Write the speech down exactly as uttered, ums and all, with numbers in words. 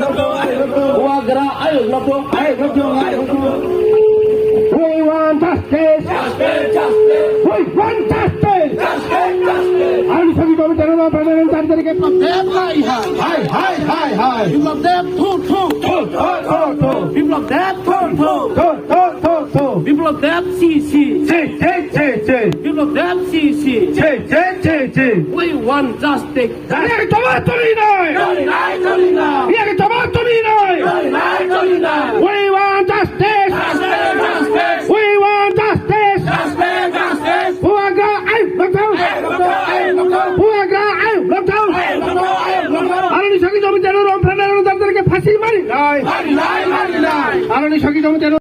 Bubagra ayuk nokthung, ayuk nokthung, ayuk nokthung. We want justice. Justice, justice. We want justice. Justice, justice. Aroni sagi domi tero no pranayana chari tarike. Biplab Deb hai hai. Hai, hai, hai, hai. Biplab Deb thu thu. Thu, thu, thu, thu. Biplab Deb thu thu. Thu, thu, thu, thu. Biplab Deb si si. Si, si, si, si. Biplab Deb si si. Si, si, si, si. We want justice. Yak toma tuli nai. Tuli nai, tuli nai. Yak toma tuli nai. Tuli nai, tuli nai. We want justice. Justice, justice. We want justice. Justice, justice. Bubagra ayuk nokthung. Ayuk nokthung, ayuk nokthung. Bubagra ayuk nokthung. Ayuk nokthung, ayuk nokthung. Aroni sagi domi tero no pranayana chari tarike phasi mari nai. Mari nai, mari nai. Aroni sagi domi tero